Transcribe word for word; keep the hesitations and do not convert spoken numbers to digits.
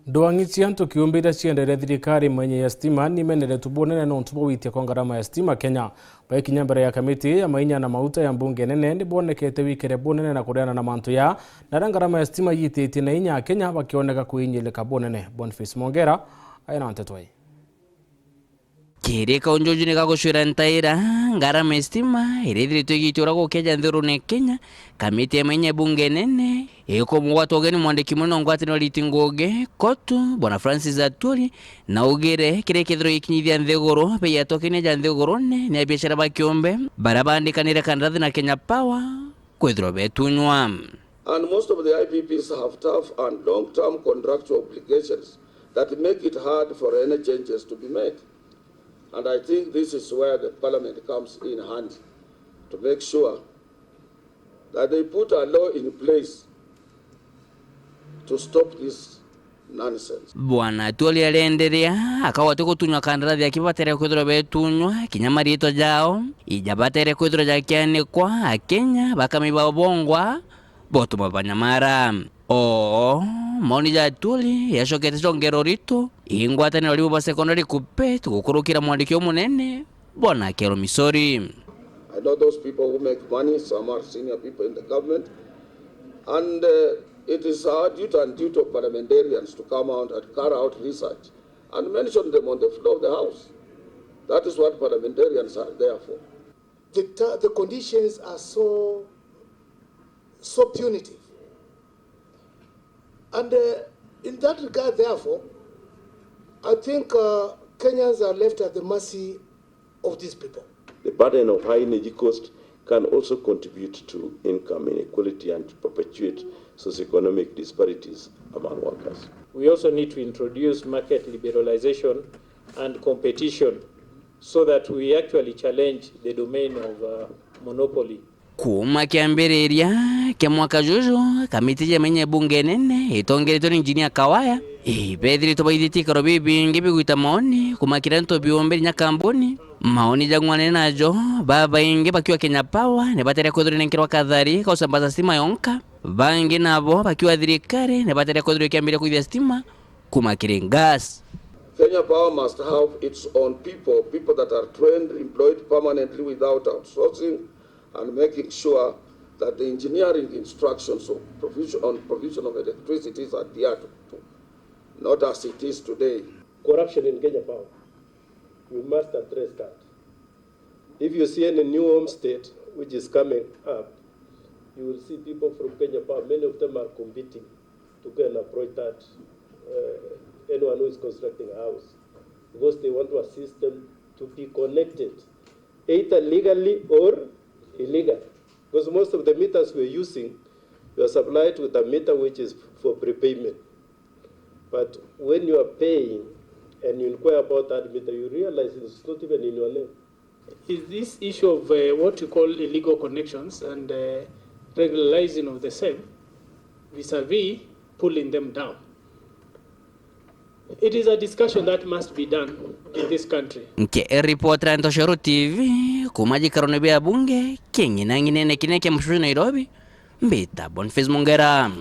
Ndwang'i cia antu kiumbe iria ciendeire thirikari mainya ya stima nimeneretwe bunene nontu bwa gwitia kwa ngarama ya stima Kenya. Baikinya mbere ya kamiti ya mainya na mauta ya mbunge nene, nibonekete wikere bunene na kureana na mantu ya, na aria ngarama ya stima yititie na inya Akenya bakioneka kwinyilika bunene. Boniface Mongera aina nteto ii. Kiri kaunjuju ni gagucwira ntaira ngarama ya stima iria ithiritwe igiitia uria gukeja nthigurune Kenya, kamiti ya mainya bunge nene ikumugwata ugeni mwandiki munene wa ngwataniro Riti Ngugi, Kotu, Bwana Francis Atwoli, na augire kiria kithirwa gikinyithia nthiguru bei ya tokeni ja nthigurune ni abiashara ba kiumbe baria baandikanire kandarathi na Kenya Power kwithirwa betunywa. And most of the I P Ps have tough and long-term contractual obligations that make it hard for any changes to be made. And I think this is where the parliament comes in handy to make sure that they put a law in place to stop this nonsense. Bwana Atwoli arenderea akauga ti gutunywa kandarathi aki batere kwithirwa betunywa, kinya mariitwa jao ija batere kwithirwa jakianikwa, Akenya bakamiba bongwa botuma banyamara. Oo, maoni ja Atwoli yacokete congera urito i ngwataniro riu ba secondary KUPPET gukurukira mwandiki umunene Bwana Akero Misori. I know those people who make money, some are senior people in the government, and, uh, it is our duty and duty of parliamentarians to come out and carry out research and mention them on the floor of the House. That is what parliamentarians are there for. The ter-, the conditions are so, so punitive. And, uh, in that regard, therefore, I think, uh, Kenyans are left at the mercy of these people. The burden of high energy cost can also contribute to income inequality and to perpetuate socioeconomic disparities among workers. We also need to introduce market liberalization and competition so that we actually challenge the domain of, uh, monopoly. Kuuma kiambiriria kia mwaka juju, kamiti ya mainya bunge nene itongeretwe ni Engineer Kawaya, ibethiritwe baithitie ikaro bibingi bigwita maoni kumakira antu biumbe kinya kambuni. Maoni jang'wanene najo, babaingi bakiuga Kenya Power ni batere kwithirwa inenkerwa kathari ka gusambaza stima yonka, bangi nabo bakiuga thirikari ni batere kwithirwa ikiambiria kwithia stima kuuma kiri gas. Kenya Power must have its own people, people that are trained, employed permanently without outsourcing, and making sure that the engineering instructions of provision, on provision of electricity is adhered to, not as it is today. Corruption in Kenya Power, we must address that. If you see any new home state which is coming up, you will see people from Kenya Power, many of them are competing to go and approach that, uh, anyone who is constructing a house, because they want to assist them to be connected, either legally or illegally. Because most of the meters we are using, you are supplied with a meter which is for prepayment. But when you are paying and you inquire about that meter, you realize it's not even in your name. Is this issue of, uh, what you call illegal connections and, uh, regularizing of the same vis-a-vis pulling them down. It is a discussion that must be done in this country. Nke ripotera Ntoshero T V, kuuma gikarone bia bunge, king'inang'inene kinene kia Mucucu Nairobi, mbita Boniface Mongera.